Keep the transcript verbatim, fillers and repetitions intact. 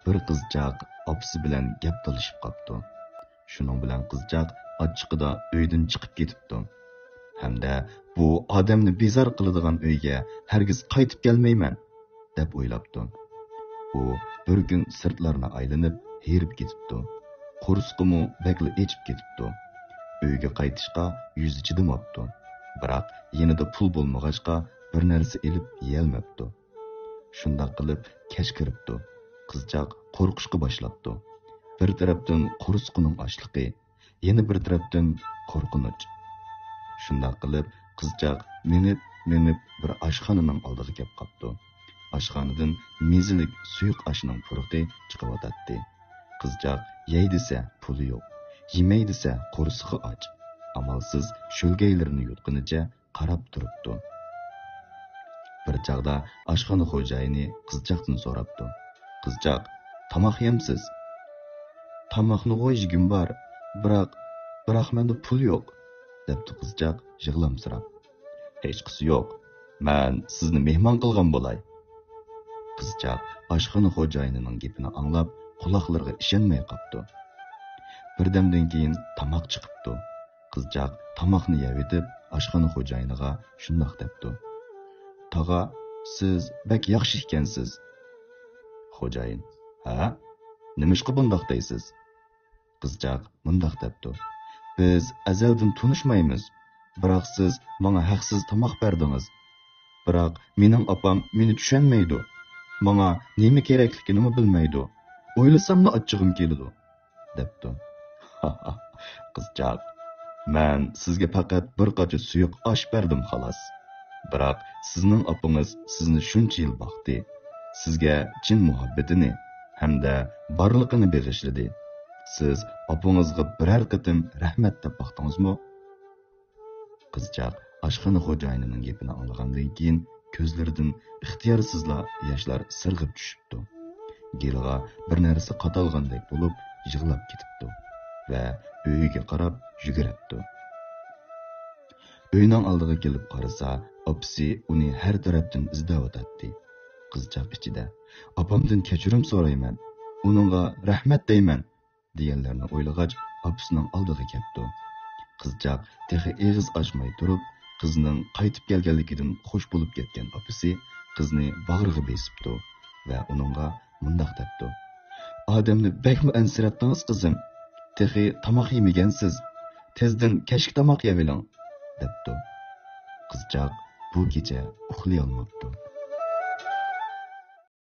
بىر قىزچاق ئاپىسى بىلەن گەپ تالىشىپ قاپتۇ. شۇنىڭ بىلەن قىزچاق ئاچچىقىدا ئۆيدىن چىقىپ كېتىپتۇ ھەمدە بۇ ئادەمنى بىزار قىلىدىغان ئۆيگە ھەرگىز قايتىپ كەلمەيمەن، دەپ ئويلاپتۇ. ئۇ بىر كۈن سىرتلارنى ئايلىنىپ ھېرىپ كېتىپتۇ. قورسىقىمۇ بەكلا ئېچىپ كېتىپتۇ. ئۆيگە قايتىشقا يۈزى چىدىماپتۇ. بىراق يېنىدا پۇل بولمىغاچقا بىر نەرسە ئېلىپ يېيەلمەپتۇ. شۇنداق قىلىپ كەچ كىرىپتۇ. قىزچاق قورقۇشقا باشلاپتۇ. بىر تەرەپتىن قورسىقىنىڭ ئاچلىقى، يەنە بىر تەرەپتىن قورقۇنچ. شۇنداق قىلىپ قىزچاق مېڭىپ، مېڭىپ بىر ئاشخانىنىڭ ئالدىغا كەپ قاپتۇ. ئاشخانىدىن مېزىلىك سۇيۇق ئاشنىڭ پۇرىقى چىقىۋاتاتتى. قىزچاق يەي دېسە پۇلى يوق، يېمەي دېسە قورسىقى ئاچ. ئامالسىز شۆلگەيلىرىنى يۇتقىنىچە قاراپ تۇرۇپتۇ. بىر چاغدا ئاشخانا خوجايىنى قىزچاقتىن سوراپتۇ. قىزچاق، تاماق يەمسىز؟ تاماقنىغۇ يېگۈم بار، بىراق، بىراق مەندە پۇل يوق، دەپتۇ قىزچاق يىغلامسىراپ. ھېچقىسى يوق، مەن سىزنى مېھمان قىلغان بولاي. قىزچاق ئاشخانا خوجايىنىنىڭ گېپىنى ئاڭلاپ قۇلاقلىرىغا ئىشەنمەي قاپتۇ. بىردەمدىن كېيىن تاماق چىقىپتۇ. قىزچاق تاماقنى يەۋېتىپ ئاشخانا خوجايىنىغا شۇنداق دەپتۇ. تاغا، سىز بەك ياخشى ئىكەنسىز. خوجايىن، ھە؟ نېمىشقا بۇنداق دەيسىز؟ قىزچاق مۇنداق دەپتۇ. بىز ئەزەلدىن تونۇشمايمىز. بىراق سىز ماڭا ھەقسىز تاماق بەردىڭىز. بىراق مېنىڭ ئاپام مېنى چۈشەنمەيدۇ. ماڭا نېمە كېرەكلىكىنىمۇ بىلمەيدۇ. ئويلىساملا ئاچچىقىم كېلىدۇ، دەپتۇ. قىزچاق، مەن سىزگە پەقەت بىر قاچا سۇيۇق ئاش بەردىم خالاس. بىراق سىزنىڭ ئاپىڭىز سىزنى شۇنچە يىل باقتى. سىزگە چىن مۇھەببىتىنى ھەمدە بارلىقىنى بېغىشلىدى. سىز ئاپىڭىزغا بىرەر قېتىم رەھمەت دەپ باقتىڭىزمۇ؟ قىزچاق ئاشخانا خوجايىنىنىڭ گېپىنى ئاڭلىغاندىن كېيىن كۆزلىرىدىن ئىختىيارسىزلا ياشلار سىرغىپ چۈشۈپتۇ. گېلىغا بىر نەرسە قادالغاندەك بولۇپ يىغلاپ كېتىپتۇ ۋە ئۆيىگە قاراپ يۈگۈرەپتۇ. ئۆينىڭ ئالدىغا كېلىپ قارىسا، ئاپىسى ئۇنى ھەر تەرەپتىن ئىزدەۋاتاتتى. قىزچاق ئىچىدە، ئاپامدىن كەچۈرۈم سورايمەن، ئۇنىڭغا رەھمەت دەيمەن، دېگەنلەرنى ئويلىغاچ، ئاپىسىنىڭ ئالدىغا كەپتۇ. قىزچاق تېخى ئېغىز ئاچماي تۇرۇپ، قىزىنىڭ قايتىپ كەلگەنلىكىدىن خوش بولۇپ كەتكەن ئاپىسى قىزنى باغرىغا بېسىپتۇ ۋە ئۇنىڭغا مۇنداق دەپتۇ: ئادەمنى بەكمۇ ئەنسىرەتتىڭىز، قىزىم. تېخى تاماق يېمىگەنسىز. تېزدىن كەچلىك تاماق يەۋېلىڭ، دەپتۇ. قىزچاق بۇ كېچە ئۇخلىيالماپتۇ.